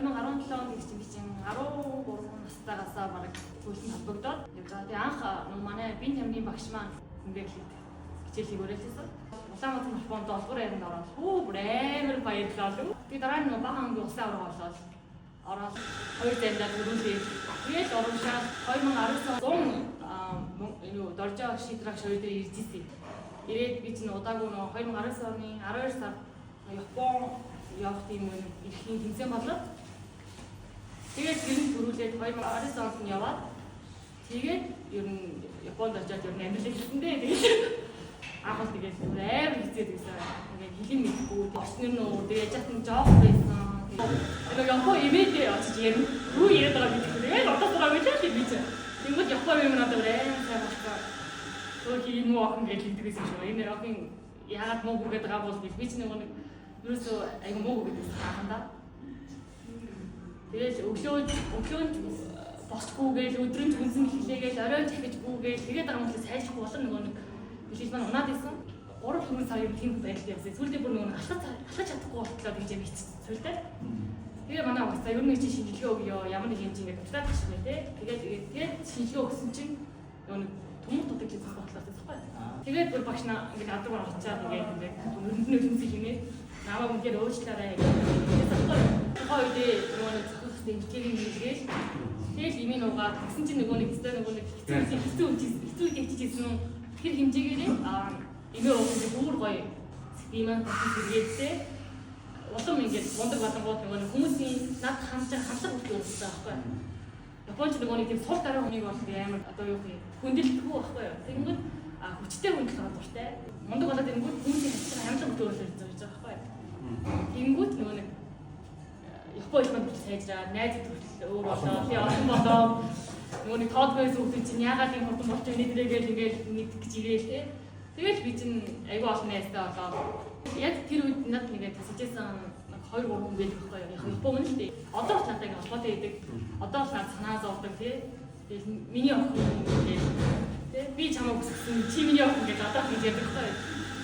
2017 онд гэж би чинь 13 настайгаасаа бараг хөлн холбогдоод явж байгаа. Тэгээ анх нөгөө манай бие тамирын багш маань ингээд хичээл хийгээрэлсэн. Улаанбаатар марафонд 7 дугаар аянд ороод хүү бүр амар баярлалаа л. Тэгээ дараа нь нөгөө бага анги усан авраг болоод ороод хоёр зайдаа төрүүлээ. Тэгээл урамшаад 2019 100 энэ юу Доржоо Шидрагш хоёр дээр ирж ирсэн. Ирээд би чинь удаагүй нөгөө 2019 оны 12 сард Япон явах тийм үн эрхийн тэмцээн болоод тэгээд тэр нь төрүүлээд 2019 онд нь яваад тэгээд ер нь Японд очиад ер нь амьдрал эхэлсэн дээ. Тэгээд анх бол тэгээд бүр амар хэцээд байсан. Ингээд хэлэн мэдэхгүй орчин нь нөө тэгээд яж хатан жоох байсан. Тэгээд Япон имэйдээ очиж ярина. Юу яриад байгааг мэдэхгүй. Тэгээд одоо байгаа билээ л би чинь. Тэнгүүд Япон юм надад бүр амар сайн болсон. Хөөх юм уу охин гэж хэлдэг байсан шүү. Энэ охин яагаад муу гүгээд байгаа бол би чинь нөгөө нэг ерөөсөө айгу муу гүгээд байсан хаахандаа. Тэгэл өглөө босчгүйгээл өдрөн ч үнсэн хэлээгээл оройн дахиж гүүгээл тэгээд байгаа юм шиг сайжрахгүй болон нөгөө нэг бэлэл маань унаад исэн. 3 4 сар юм тийм байдалд явсан. Сүүлдээ бүр нөгөө алхаж алхаж чадахгүй болтлоо гэж юм хэцүүлтэй. Тэгээ манай угсаа ер нь чи шинжилгээ өгөө ямар нэг юм чи ингээд дуртай ташгүй те. Тэгээд тэгээд шинжилгээ өгсөн чинь нөгөө нэг төмөр дутаг гэсэн ботлоо гэсэн байхгүй. Тэгээд бүр багш наа ингээд адаг очиад ингээд ингээд өрөнд нь өлөнсөн хэмээ намайг үнээр уучлаарай гэсэн байхгүй. Тухайн үедээ нөгөө нэг зохих хичээлийн хийгээл тэгэл имийн угаад тэгсэн чинь нөгөө нэг өстой нөгөө нэг хэцүү хэцүү хэцүү үед хичээжсэн тэр хэмжээгээрээ эмээ уусан бүр гоё ийм маань сэргээдтэй улам ингээд мундаг болонгууд нөгөө нэг хүмүүсийн над хандж хандлага хүртэл өөрчлөсөн байхгүй. Японч нөгөө нэг тийм сул дараа хүнийг бол амар одоо юу гэх юм хүндэлдэхгүй байхгүй юу. Тэгэнгүүт хүчтэй хүн болохоор дуртай. Мундаг болоод ирэнгүүт хүмүүсийн хандлага хүртэл өөрчлөж байгаа байхгүй юу. Тэгэнгүүт нөгөө нэг Япон хэл манд хүртэл сайжраад найзууд хүртэл өөр болоо тий олон болоо нөгөө нэг тоодгүй хүүхдүүд чинь яагаад ийм хурдан болж байна тэрээгээл ингээл мэдэх гэж ирээл тий. Тэгэл би чинь айгүй олон найзтай болоод яг тэр үед над нэгэ тасажсэн 2 3 хүн байдаг байхгүй юу. Яг Япон хүн л дээ. Одоо бол надад ингээ холбоотой байдаг. Одоо бол над санаа зовдөг тий. Тэгэл миний охин гэл тий би чамайг өсгсөн чи миний охин гэж одоо ингэж ярьдаг байхгүй юу.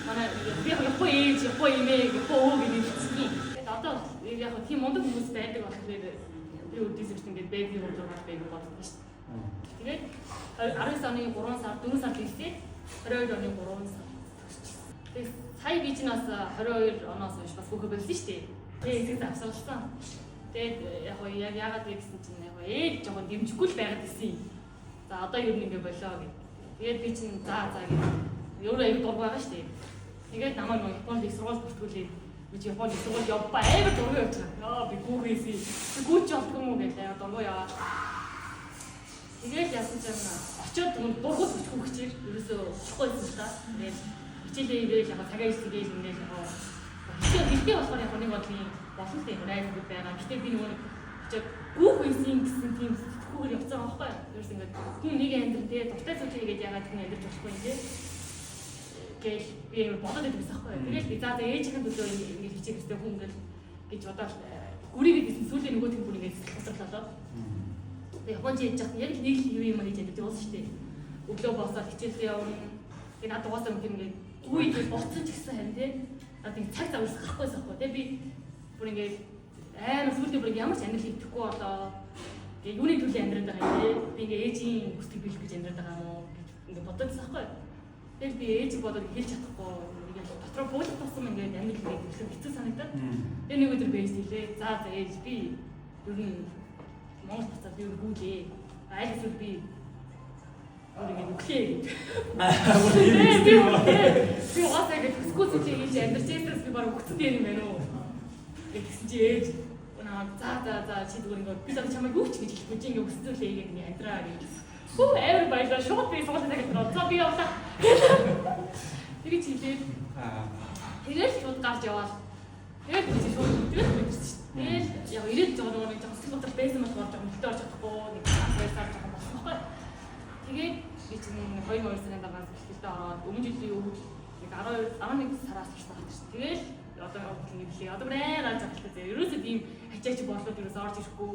Манай би Япон ээж, Япон эмээ, Япон өвөө гэж хэлчихсэн. Тэгээд одоо яг тийм мундаг хүмүүс байдаг болохоор би өдөөс ирсэн ингээд бэби хурдгаар байг боддог шүү дээ. Тэгээд 19 оны 3 сар 4 сар хэлсэн. 22 оны 3 сар төгсчихсэн. Тэгээд сая би чинь бас 22 оноос хойш бас хүүхэ болсон шүү дээ. Тэгээд эцэг завсарласан. Тэгээд яг гоо яг яагаад вэ гэсэн чинь яг гоо ээж жоохон дэмжихгүй л байгаад исэн юм. За одоо ер нь ингэ болоо гэв. Тэгээд би чинь за за гэв. Өөрөө аяг дург байгаа шүү дээ. Тэгээд намайг нөгөө Японд их сургууль бүртгүүлээд би чи Японд их сургууль явбаа амар дургүй явж байгаа. Яа би гүүгээсэй. Би гүүч болдго юм уу гэж амар дургүй яваа. Тэгээд яасан чинь очиод дургуут өчгөө хүчээр ерөөсөө болохгүй байсан л та. Тэгээд хичээлээ ирээл яг цагаа хийгээл ингээл яг хичээл хэлтэй болохоор яг нэг бодлын болно л тийм найз нөхөд байгаа. Гэтэ би нөгөө нэг очиод гүүх байсан гэсэн тийм сэтгхүүгээр явцсан байгаа байхгүй юу? Ерөөс ингээд хүн нэг амьдрал те дуртай зүйл хийгээд яагаад хүн амьдрч болохгүй юм те гээл би амар бодоод байдаг байсан байхгүй юу? Тэгэл би за за ээжийнхэн төлөө ингээд хичээх хэрэгтэй хүн ингээл гэж бодоод гүрийгээд исэн сүүлийн нөгөө тийм бүр ингээд сэтгэл готрол болоод. Тэгээ Японч яаж яах яг л нэг л юм хийж амьд явуулсан шүү дээ. Өглөө босоод хичээлээ явна. Тэгээ над угаасаа юм ингээд гүй гэж ботсон ч гэсэн харин тий. Над ингээд цаг зав ерөөс гарахгүйсэн байхгүй. Тэгээ би бүр ингээд амар сүүлдээ бүр ямар ч амьдрал идэхгүй болоо. Тэгээ юуны төлөө амьдраад байгаа юм тий. Би ингээд ээжийн хүсдэг биелэх гэж амьдраад байгаа юм уу гэж ингээд бодоодсэн байхгүй. Тэгэл би ээжийг бодоод хэлж чадахгүй ингээд дотроо буулах тусам ингээд амьдрал ингээд илүү хэцүү санагдаад. Тэгээ нэг өдөр би ээж хэлээ. За за ээж би ер нь Монгол буцаад би өөр гүйлээ. Аль эсвэл би өөр ингэ нүглээ гэж. Би би угаасаа ингэ төсөхгүй зүйлийг хийж амьдарч байсаас би бараг өгцөн дээр юм байна уу? Тэгсэн чи ээж наа за за за чи зүгээр ингэ би одоо чамайг юу ч гэж хэлэхгүй чи ингэ өссөн зүйлээ хийгээд ингэ амьдраа гэж. Хүү амар баярлаа. Шууд би сургуулийн цагт руу. За би явлаа. Тэгэж хэлээд. Тэгэл шууд гарч яваал. Тэгэл би шууд тэгэл мэдэрсэн шүү дээ. Тэгэл яг ирээд байгаа нэг жоохон сэтгэл готрол байсан болохоор жоохон мөлтөө орж чадахгүй нэг хоёр сар жоохон болсон байхгүй. Тэгээд би чинь 2 сарын дараас бэлтгэлдээ ороод өмнө жилийн өвөл нэг 12 11 сараас орсон байх шүү. Тэгэл одоо ингэ билээ. Одоо бүр амар аз жаргалтай зэ. Ерөөсөө тийм ачаач борлууд ерөөсөө орж ирэхгүй.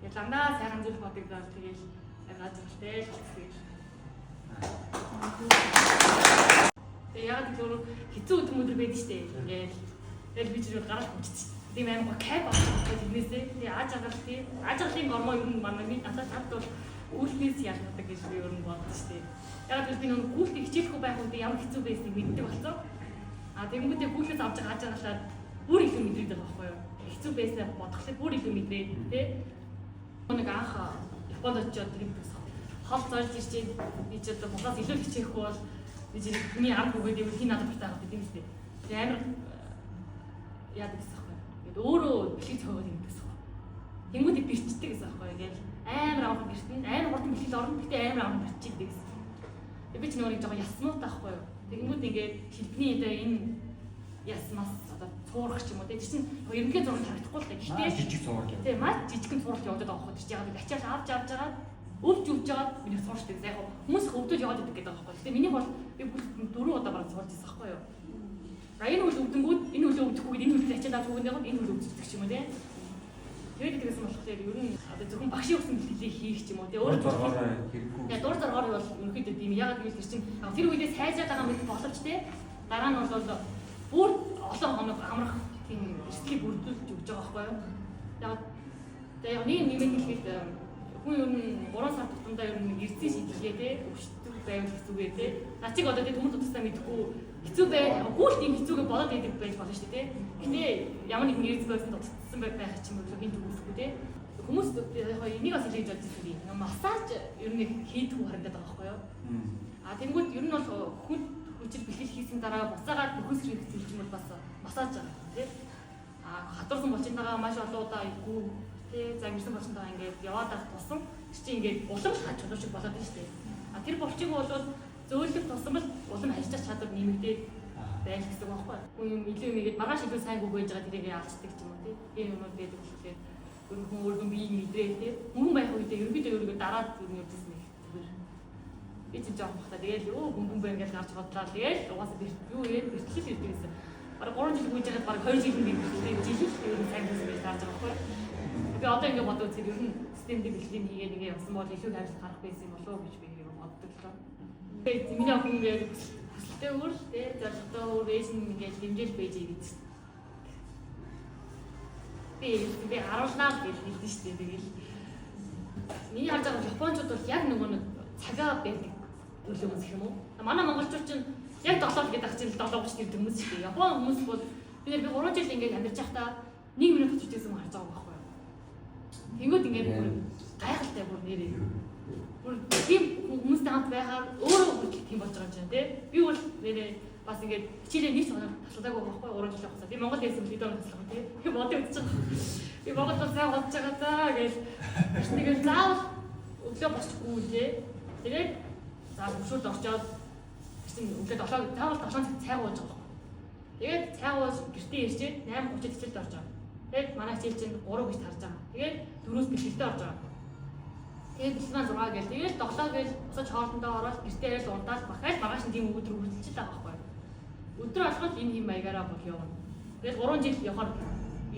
Тэгээд дандаа сайхан зүйл бодогдоод тэгэл амар аз жаргалтай л болчихсон. Тэгээ ягаад гэвэл хэцүү өдөр өдөр байдаг штэ. Ингээл тэгэл би чинь гараад хүчтэй. Тийм амар гоо кайф авах байхгүй тэрнээсээ. Тэгээ аж аргал тий. Аж аргалын гормон ер нь манай надад надад бол гүйлтнээс ялгадаг гэж би ер нь боддоо шүү дээ. Яг л би нөгөө гүйлтийг хичээлэхгүй байх үедээ ямар хэцүү байсныг мэддэг болсон. А тэгэнгүүтээ гүйлтээс авч байгаа аж аргалаа бүр илүү мэдрээд байгаа байхгүй юу? Хэцүү байснаа бодглохлоор бүр илүү мэдрээд тий. Нэг анх Японд очиод тэр хол зорж ирчээд би ч одоо бухаас илүү хичээхгүй бол би чи хүний ард үгээд ивэл хин надад буртай авах гэдэг юм шүү дээ. Тэгээ амар яадаг гэсэн байхгүй. Ингээд өөрөө бэлэг зохиогоод юм гэсэн байхгүй. Тэнгүүдийг бэрчдэг гэсэн байхгүй. Ингээд амар амархан бэртэн, амар хурдан бэлтгэл орно. Гэтэ амар амархан бэрчдэг гэсэн. Тэгээ би ч нөгөө нэг жоохон ясмуутай байхгүй юу. Тэнгүүд ингээд хэлбний одоо энэ яс мас одоо цуурах ч юм уу. Тэр чинь ерөнхий зураг харагдахгүй л дээ. Гэтэ жижиг цуурал юм. Тийм, маш жижигхэн цуурал явагдаад байгаа байхгүй. Тэр чинь яг ачаал авч авч байгаа өвж өвж байгаа миний суурчдаг. Яг хүмүүс өвдөж яваад идэг гэдэг байгаа байхгүй. Гэтэ миний бол би бүх 4 удаа бараг суурж ирсэн байхгүй юу. А энэ үйл өвдөнгүүд энэ үйл өвдөхгүй энэ үйл ачаал авч өгнө яг энэ үйл өвддөг ч юм уу тийм. Тэгээд тэгсэн болохоор ер нь одоо зөвхөн багшийн өгсөн бэлтгэлийг хийх ч юм уу тийм өөр зоргоор хэрэггүй. Яг дур зоргоор бол ерөнхийдөө тийм ягаад гэвэл тэр чинь тэр үедээ сайжраад байгаа мэт боловч тийм дараа нь бол бүр олон хоног амрах тийм эрсдлийг бүрдүүлж өгч байгаа байхгүй юу. Яг тэгээ яг нэг нэмээд хэлэхэд хүн ер нь 3 сар тутамдаа ер нь эрдсэн шийдэлгээ тийм өвчтөг байвал хэцүүгээ тийм. Наа чиг одоо тийм түмэн тутастай мэдэхгүй хэцүү бай. Гүйлт юм хэцүүгээ болоод идэг байж болно шүү дээ тийм. Гэтэ ямар нэгэн эрдэс байсан дутагдсан байх ч юм уу хин төгсөхгүй тийм. Хүмүүс яг энийг бас хэлж бодож байсан би. Массаж ер нь хийдэггүй харагдаад байгаа байхгүй юу? А тэнгууд ер нь бол хүн хүчил бэлтгэл хийсэн дараа буцаагаад нөхөс хэрэг зүйл юм бол бас массаж байгаа тийм. А хатуурсан булчинтайгаа маш олон удаа гүү тий загирсан булчинтайгаа ингээд яваад байх тусам тэр чинь ингээд улам хаж чулуу шиг болоод байна шүү дээ. А тэр булчинг бол зөөлөх тусам л улам ажиллах чадвар нэмэгдээд байх гэсэн үг байхгүй юу? Хүн юм илүү юм игээд маргааш илүү сайн гүгээж байгаа тэрийг ялцдаг ч юм уу тий. Тийм юмуд байдаг болохоор ер нь хүн өөргөн биеийг мэдрээ тий. Хүн байх үедээ ерөнхийдөө өөрийгөө дараад ер нь явжсэн их зүгээр. Би ч жоох бахта тэгэл өө бүм бүм байна гэж гарч бодлаа. Тэгэл угаасаа юу вэ? Бэрхлэл ирдэг гэсэн. Бараг 3 жил гүйж байгаад бараг 2 жил би бэрхлээ жил л ер нь сайн гэсэн гэж дарж байгаа байхгүй юу? Би одоо ингэ бодоод үзэхэд ер нь системд бэлтгэл хийгээд ингэ явсан бол илүү амжилт гарах байсан юм болов уу гэж би ингэ боддог л доо. Тэгээд миний охин ингэ хүсэлтэй өөр л тий зорилготой өөр ээж нь ингэ дэмжиж байж гэж. Би харуулнаа л гэж хэлдэж шүү дээ. Тэгэл миний харж байгаа японочууд бол яг нөгөө нэг цагаа байдаг төлөв хүмүүс гэх юм уу? Манай монголчууд чинь яг 7 гэдэг ах чинь 7:30 ирдэг хүмүүс шүү дээ. Япон хүмүүс бол би 3 жил ингэ амьдарч байхдаа 1 минут очиж ирсэн юм харж байгаа байхгүй юу? Тэнгүүд ингээд бүр гайхалтай бүр нэрээ. Бүр тийм хүмүүстэй хамт байхаар өөрөө хүртэл тийм болж байгаа юм чинь тий. Би бол нэрээ бас ингээд хичээлээ нэг ч хоног таслаагүй байхгүй 3 жилийн хугацаа. Би Монгол хэлсэн лидер таслах тий. Би бодож үзэж байгаа. Би Монгол бол сайн бодож байгаа заа гэж. Тэгээд заавал өглөө босчихгүй тий. Тэгээд за хөшөөд орчоод чинь өглөө 7 заавал 7 цаг цай ууж байгаа байхгүй. Тэгээд цай ууж гэртээ ирчээд 8:30 хичээлд орж байгаа. Тэгээд манай хичээл чинь 3 гэж тарж байгаа. Тэгээд 4-өөс бэлтгэлдээ орж байгаа. Тэгээд бэлтгэл маань 6 гээл. Тэгээд 7 гээл босож хоолндоо ороод гэртээ ирэл унтаал бахаал маргааш нь тийм өдөр үргэлжилж байгаа байхгүй. Өдөр болгон энэ хэм маягаараа бол явна. Тэгээд 3 жил явахаар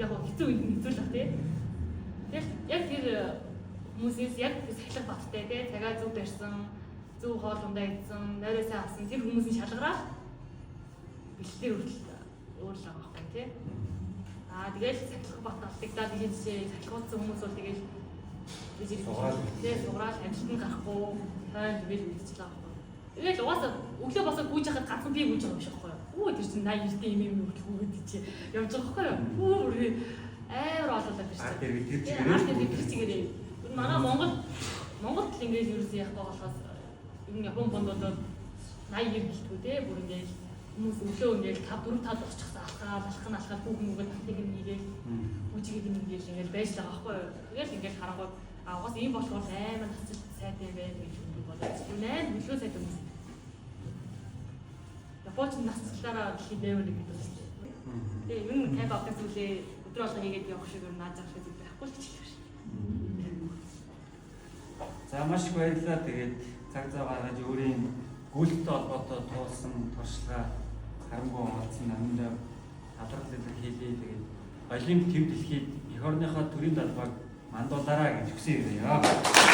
яг хэцүү үед нь хэцүү л бах тий. Тэгэл яг тэр хүмүүсээс яг сахилга баттай тий цагаа зөв барьсан, зөв хоол ундаа идсэн, нойроо сайн авсан тэр хүмүүс нь шалгараад бэлтлэр хүртэл өөр л байгаа байхгүй тий. Аа тэгэл сахилга бат алдагдаад тийм жишээ сахилгуудсан хүмүүс бол тэгэл сугаал амжилт нь гарахгүй хойно тэгэл үлдчихэл байгаа байхгүй. Тэгэл угаасаа өглөө босоод гүйж хахад ганцхан би гүйж байгаа юм шиг байхгүй юу? Үу тэр чинь 80 90 юм юм хүртэл гүйгээд чи явж байгаа байхгүй юу? Үу бүр амар олоолаа тэр чинь. Тэр чигээрээ. Тэр манай Монголд л ингээд ерөөсөө яахгүй болохоос ер нь Япон бонд бол 80 90 гэлтгүү те бүр ингээд хүмүүс өглөө ингээд 5 4 5 босчихсан алхаал алхаал хүүхэн үгээд татыг юм хийгээл бүжигийг юм хийгээл ингээд байж л байгаа байхгүй юу. Тэгэл ингээд харангуй а угаас ийм болохоор амар насалт сайтай юм байна гэж бодож байна. Амар хөдөлгөөн сайтай хүмүүс. Японч насалтлаараа дэлхийн level 1 гэдэг байна шүү дээ. Тэгээ ер нь кайф авдаг зүйлээ өдөр болгон хийгээд явах шиг ер нь нааж авах шиг байхгүй л гэж хэлэх шиг. За маш их баярлалаа. Тэгээд цаг зав гаргаж өөрийн гүйлттэй холбоотой туулсан туршлага харамгүй олдсон аминдаа талархал илэрхийлье. Тэгээд Олимп төв дэлхийд эх орныхоо төрийн далбааг мандуулаарай гэж хүсэн юм.